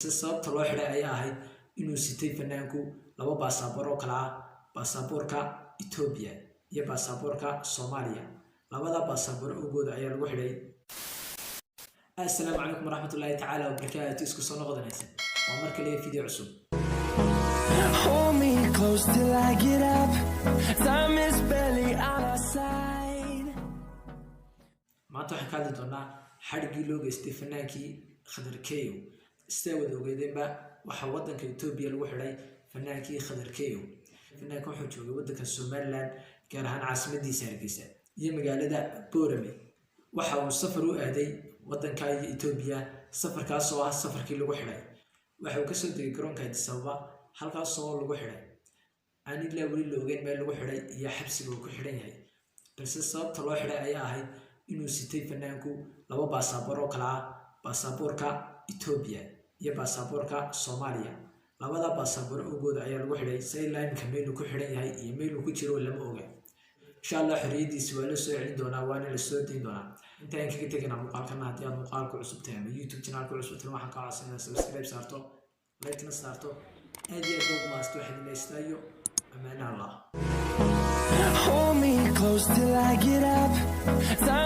Sababta loo xidhay ayaa ahayd inuu sitay fanaanku laba baasaboor oo kala ah baasaboorka Etoobiya iyo baasaboorka Soomaaliya. Labada baasaboor awgooda ayaa lagu xidhay. Assalaamu calaykum waraxmatullaahi tacaala wabarakaatu. Isku soo noqodanaysa, waa mar kale video cusub. Hold me close till I get up. Time is barely on our side. Maanta waxaan ka hadli doonaa xadhiggii loo geystay fanaankii Khadar Keyow. Sidaa wada ogeedeenba, waxaa wadanka Etoobiya lagu xidhay fanaankii Khadar Keyow. Fanaanka wuxuu joogay wadanka Somaliland, gaar ahaan caasimadiisa Hargeysa iyo magaalada Boorame. Waxa uu safar u aaday wadanka iyo Etoobiya, safarkaas oo ah safarkii lagu xidhay. Waxa uu kasoo degay garoonka Addis Ababa, halkaasoo lagu xidhay. Aan ilaa weli la ogeyn meel lagu xidhay iyo xabsiga uu ku xidhan yahay, balse sababta loo xidhay ayaa ahayd inuu sitay fanaanku laba baasaboor oo kala ah baasaboorka Etoobiya iyo baasaboorka Soomaaliya. Labada baasaboor awgooda ayaa lagu xidhay. Se ilaa iminka meeluu ku xidhan yahay iyo meeluu ku jiro lama oga. Insha Allah xorriyadiisi waa la soo celin doonaa, waana la soo dayn doonaa. Intaan kaga teganaa muuqaalkana, haddii aad muuqaalku cusub tahay ama YouTube channelku cusub tahay, waxaan kaa codsan inaad subscribe saarto, like-na saarto. Aad iyo aad ugu mahadsantahay. Waxaad ilaystaayo ammaanaha Allah. Hold me close till I get up. Time